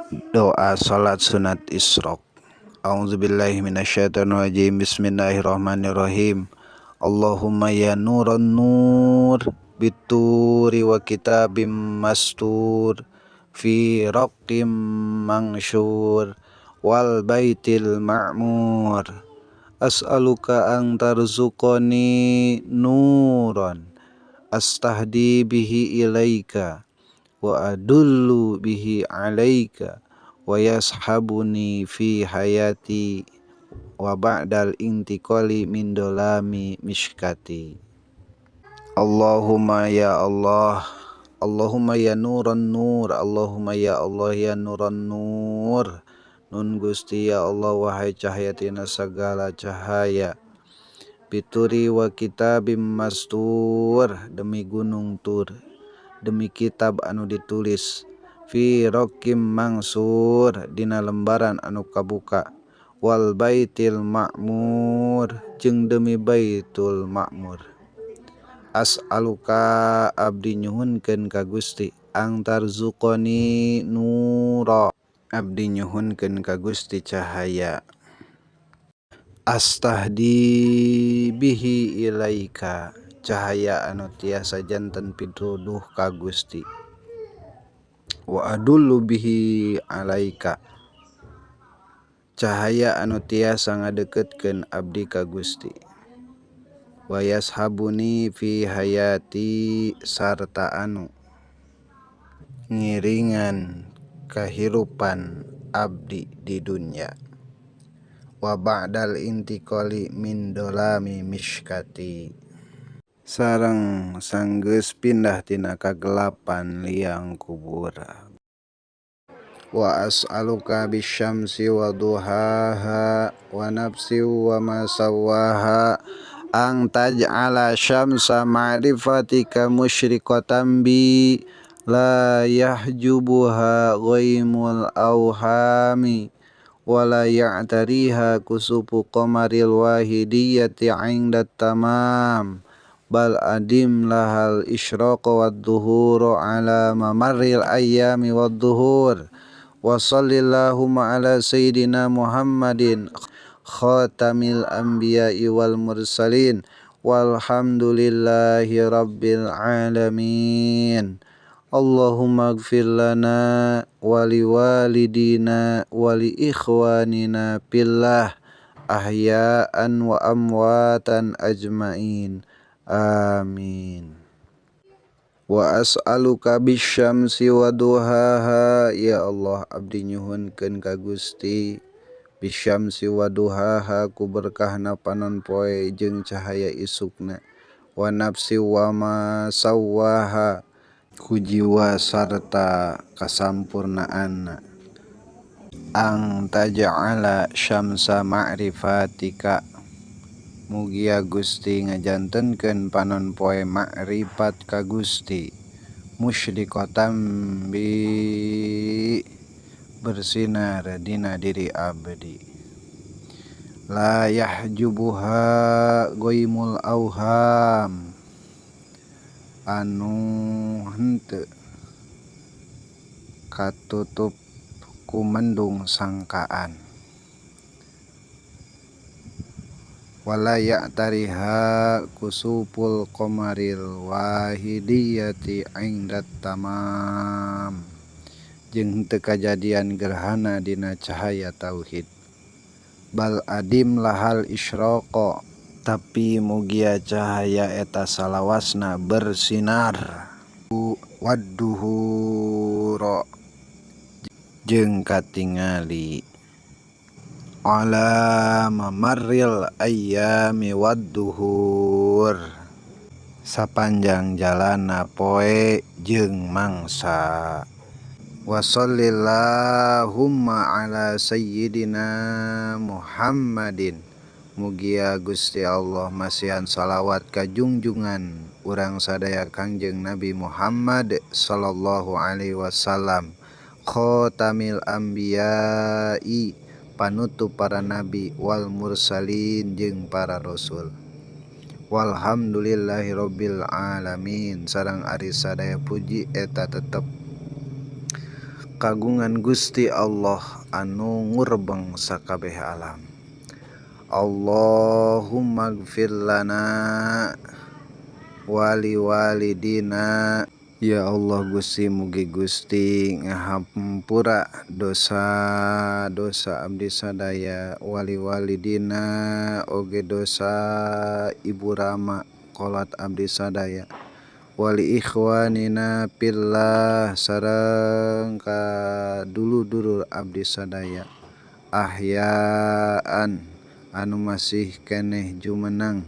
Doa salat sunat Isyraq. A'udzubillahi minasyaitonirrajim. Bismillahirrahmanirrahim. Allahumma ya nuran nur bituri wa kitabim mastur fi raqqim mangsyur wal baitil ma'mur. As'aluka an tarzuqani nuran astahdi bihi ilaika wa adullu bihi alaika wa yashabuni fi hayati wa ba'dal intiqali min dolami mishkati. Allahumma ya Allah, Allahumma ya nuran nur, Allahumma ya Allah ya nuran nur. Nun Gusti ya Allah wahai cahaya tina segala cahaya. Bituri wa kitabim mastur, demi gunung Tur, demi kitab anu ditulis. Fi rokim mangsur, dina lembaran anu kabuka. Wal baitil ma'mur, jeung demi baitul ma'mur. As'aluka abdi nyuhunkeun ka Gusti ang tarzuqani nura, abdi nyuhunkeun ka Gusti cahaya. Astahdi bihi ilaika, cahaya anu tiasa janten pituduh ka Gusti. Wa adullu bihi alaika, cahaya anu tiasa ngadeukeutkeun abdi ka Gusti. Wa yashabuni fi hayati, sarta anu ngiringan kahirupan abdi di dunya. Wa ba'dal intiqali min dolami mishkati, sareng sanggeus pindah tina kagelapan liang kubur. Wa as'aluka bisyamsi wa duhaha wa nafsi wa ma sawaha ang taj'ala syamsa ma'rifatika musyriqatan bi la yahjubuha ghaimul awhami wa la ya'tariha kusufu qamaril wahidiyati 'inda tamam bal adim lahal isyraqa wad-duhuru ala mamarril ayyami wad-duhur. Wa sallillahumma ala sayyidina Muhammadin khatamil anbiya'i wal mursalin walhamdulillahi rabbil alamin. Allahumma ighfir lana wa liwalidina wa li ikhwanina fillah ahya'an wa amwatan ajmain. Amin. Wa as'aluka bisyamsi wa duhaha, ya Allah abdi nyuhunkeun ka Gusti bisyamsi wa duhaha ku berkahna panon poe jeung cahaya isukna. Wa nafsi wa ma sawwaha, ku jiwa sarta kasampurnaanna. Ang taj'ala syamsa ma'rifatika, mugia Gusti ngajantenkeun panon poe ma'rifat ka Gusti musyriqatan bi, bersinar dina diri abdi. La yahjubuha ghaimul auham, anu henteu katutup ku mendung sangkaan. Wala ya'tariha kusupul qamaril wahidiyati 'indat tamam, jeung henteu kajadian gerhana dina cahaya tauhid. Bal adim lahal isyraqa, tapi mugia cahaya eta salawasna bersinar. Wadduhura, jeung katingali ala mamarril ayyami wadduhur, sapanjang jalana poe jeung mangsa. Wa sallillahumma ala sayyidina Muhammadin, mugia Gusti Allah masihan salawat ka jungjungan urang sadaya Kangjeng Nabi Muhammad sallallahu alaihi wasallam khatamil anbiya'i, panutup para nabi wal mursalin jeung para rasul. Walhamdulillahi rabbil alamin, sareng ari sadaya puji eta tetep Kagungan Gusti Allah anu ngurebeng sakabeh alam. Allahumma gfir lana wali walidina. Ya Allah Gusti, mugi Gusti ngahampura dosa-dosa abdi sadaya, wali walidina oge dosa ibu rama kolat abdi sadaya, wali ikhwanina fillah sareng ka dulur-dulur abdi sadaya ahyaan anu masih keneh jumeneng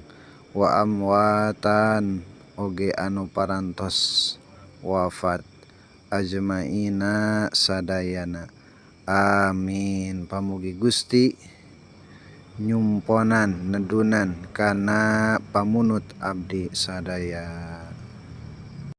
wa amwatan oge anu parantos wafat ajmaina sadayana. Amin. Pamugi Gusti nyumponan nedunan kana pamunut abdi sadaya.